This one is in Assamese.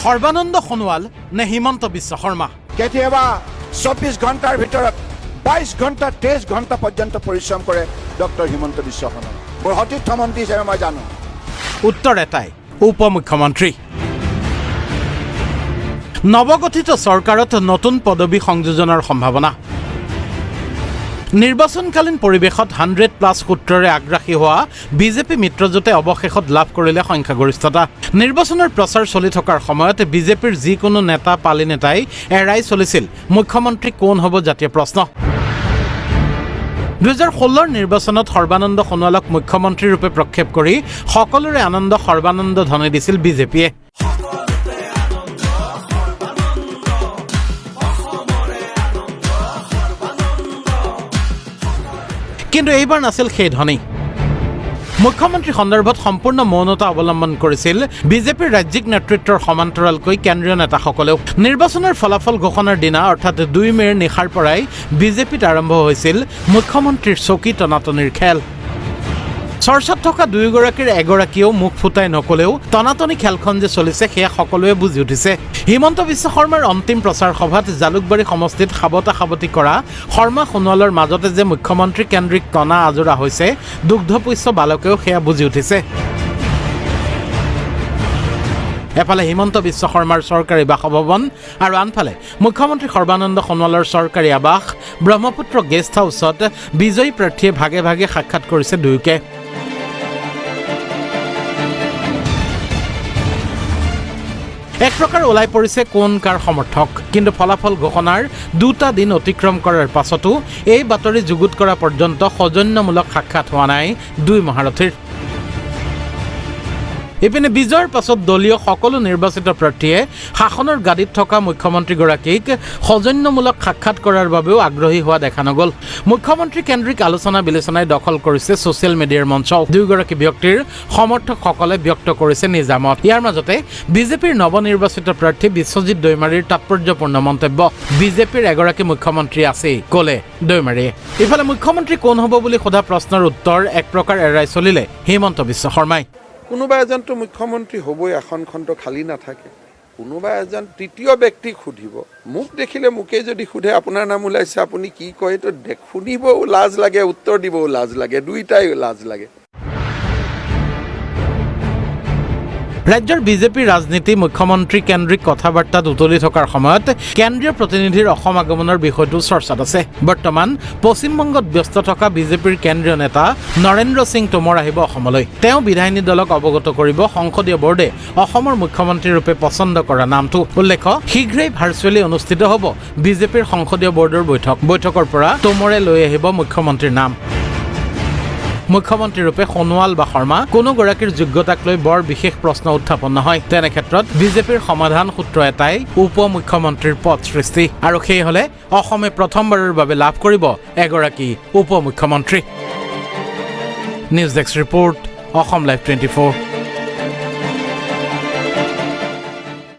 সৰ্বানন্দ সোণোৱাল নে হিমন্ত বিশ্ব শৰ্মা? কেতিয়াবা 24 ঘণ্টাৰ ভিতৰত 22 ঘণ্টা, 23 ঘণ্টা পৰ্যন্ত পৰিশ্ৰম কৰে ডক্টৰ হিমন্ত বিশ্ব শৰ্মা। মোৰ সতীৰ্থ মন্ত্ৰী হিচাপে মই জানো। উত্তৰ এটাই, উপ মুখ্যমন্ত্ৰী। নৱগঠিত চৰকাৰত নতুন পদবী সংযোজনৰ সম্ভাৱনা। নিৰ্বাচনকালীন পৰিৱেশত 100+ সূত্ৰৰে আগ্ৰাসী হোৱা বিজেপি মিত্ৰজোঁটে অৱশেষত লাভ কৰিলে সংখ্যাগৰিষ্ঠতা। নিৰ্বাচনৰ প্ৰচাৰ চলি থকাৰ সময়ত বিজেপিৰ যিকোনো নেতা পালি নেতাই এৰাই চলিছিল মুখ্যমন্ত্ৰী কোন হ'ব জাতীয় প্ৰশ্ন। 2016ৰ নিৰ্বাচনত সৰ্বানন্দ সোণোৱালক মুখ্যমন্ত্ৰীৰূপে প্ৰক্ষেপ কৰি সকলোৰে আনন্দ সৰ্বানন্দ ধ্বনি দিছিল বিজেপিয়ে। কিন্তু এইবাৰ নাছিল সেই ধ্বনি। মুখ্যমন্ত্ৰী সন্দৰ্ভত সম্পূৰ্ণ মৌনতা অৱলম্বন কৰিছিল বিজেপিৰ ৰাজ্যিক নেতৃত্বৰ সমান্তৰালকৈ কেন্দ্ৰীয় নেতাসকলেও। নিৰ্বাচনৰ ফলাফল ঘোষণাৰ দিনা, অৰ্থাৎ 2 মে'ৰ নিশাৰ পৰাই বিজেপিত আৰম্ভ হৈছিল মুখ্যমন্ত্ৰীৰ চকী টনাটনিৰ খেল। চৰ্চাত থকা দুয়োগৰাকীৰ এগৰাকীয়েও মুখ ফুটাই নকলেও টনাটনি খেলখন যে চলিছে, সেয়া সকলোৱে বুজি উঠিছে। হিমন্ত বিশ্ব শৰ্মাৰ অন্তিম প্ৰচাৰ সভাত জালুকবাৰী সমষ্টিত সাবতা সাবতি কৰা শৰ্মা সোণোৱালৰ মাজতে যে মুখ্যমন্ত্ৰী কেন্দ্ৰিক টনা আজোৰা হৈছে, দুগ্ধপোষ্য বালকেও সেয়া বুজি উঠিছে। এফালে হিমন্ত বিশ্ব শৰ্মাৰ চৰকাৰী বাসভৱন আৰু আনফালে মুখ্যমন্ত্ৰী সৰ্বানন্দ সোণোৱালৰ চৰকাৰী আৱাস ব্ৰহ্মপুত্ৰ গেষ্ট হাউচত বিজয়ী প্ৰাৰ্থীয়ে ভাগে ভাগে সাক্ষাৎ কৰিছে দুয়োকে। এক প্ৰকাৰ ওলাই পৰিছে কোন কাৰ সমৰ্থক। কিন্তু ফলাফল ঘোষণাৰ দুটা দিন অতিক্ৰম কৰাৰ পাছতো এই বাতৰি যুগুত কৰা পৰ্যন্ত সৌজন্যমূলক সাক্ষাৎ হোৱা নাই দুই মহাৰথীৰ। ইপিনে বিজয়ৰ পাছত দলীয় সকলো নিৰ্বাচিত প্ৰাৰ্থীয়ে শাসনৰ গাদীত থকা মুখ্যমন্ত্ৰীগৰাকীক সৌজন্যমূলক সাক্ষাৎ কৰাৰ বাবেও আগ্ৰহী হোৱা দেখা নগ'ল। মুখ্যমন্ত্ৰী কেন্দ্ৰিক আলোচনা বিলোচনাই দখল কৰিছে ছ'চিয়েল মিডিয়াৰ মঞ্চ। দুয়োগৰাকী ব্যক্তিৰ সমৰ্থকসকলে ব্যক্ত কৰিছে নিজা মত। ইয়াৰ মাজতে বিজেপিৰ নৱনিৰ্বাচিত প্ৰাৰ্থী বিশ্বজিৎ দৈমাৰীৰ তাৎপৰ্যপূৰ্ণ মন্তব্য। বিজেপিৰ এগৰাকী মুখ্যমন্ত্ৰী আছেই, ক'লে দৈমাৰীয়ে। ইফালে মুখ্যমন্ত্ৰী কোন হ'ব বুলি সোধা প্ৰশ্নৰ উত্তৰ এক প্ৰকাৰ এৰাই চলিলে হিমন্ত বিশ্ব শৰ্মাই। কোনোবা এজনতো মুখ্যমন্ত্ৰী হ'বই, আসনখনতো খালী নাথাকে। কোনোবা এজন তৃতীয় ব্যক্তিক সুধিব। মোক দেখিলে মোকেই যদি সোধে, আপোনাৰ নাম ওলাইছে, আপুনি কি কয়, এইটো শুনিবও লাজ লাগে, উত্তৰ দিবও লাজ লাগে, দুইটাই লাজ লাগে। ৰাজ্যৰ বিজেপিৰ ৰাজনীতি মুখ্যমন্ত্ৰী কেন্দ্ৰিক কথা বাৰ্তাত উতলি থকাৰ সময়ত কেন্দ্ৰীয় প্ৰতিনিধিৰ অসম আগমনৰ বিষয়টো চৰ্চাত আছে। বৰ্তমান পশ্চিমবংগত ব্যস্ত থকা বিজেপিৰ কেন্দ্ৰীয় নেতা নৰেন্দ্ৰ সিং টোমৰ আহিব অসমলৈ। তেওঁ বিধায়িনী দলক অৱগত কৰিব সংসদীয় বোৰ্ডে অসমৰ মুখ্যমন্ত্ৰীৰূপে পচন্দ কৰা নামটো। উল্লেখ্য, শীঘ্ৰেই ভাৰ্চুৱেলি অনুষ্ঠিত হ'ব বিজেপিৰ সংসদীয় বোৰ্ডৰ বৈঠক। বৈঠকৰ পৰা টোমৰে লৈ আহিব মুখ্যমন্ত্ৰীৰ নাম। মুখ্যমন্ত্ৰীৰূপে সোণোৱাল বা শৰ্মা কোনো গৰাকীৰ যোগ্যতাক লৈ বৰ বিশেষ প্ৰশ্ন উত্থাপন নহয়। তেনে ক্ষেত্ৰত বিজেপিৰ সমাধান সূত্ৰ এটাই, উপ মুখ্যমন্ত্ৰীৰ পদ সৃষ্টি। আৰু সেই হলে অসমে প্ৰথমবাৰৰ বাবে লাভ কৰিব এগৰাকী উপ মুখ্যমন্ত্ৰী। News desk report, Assam live 24।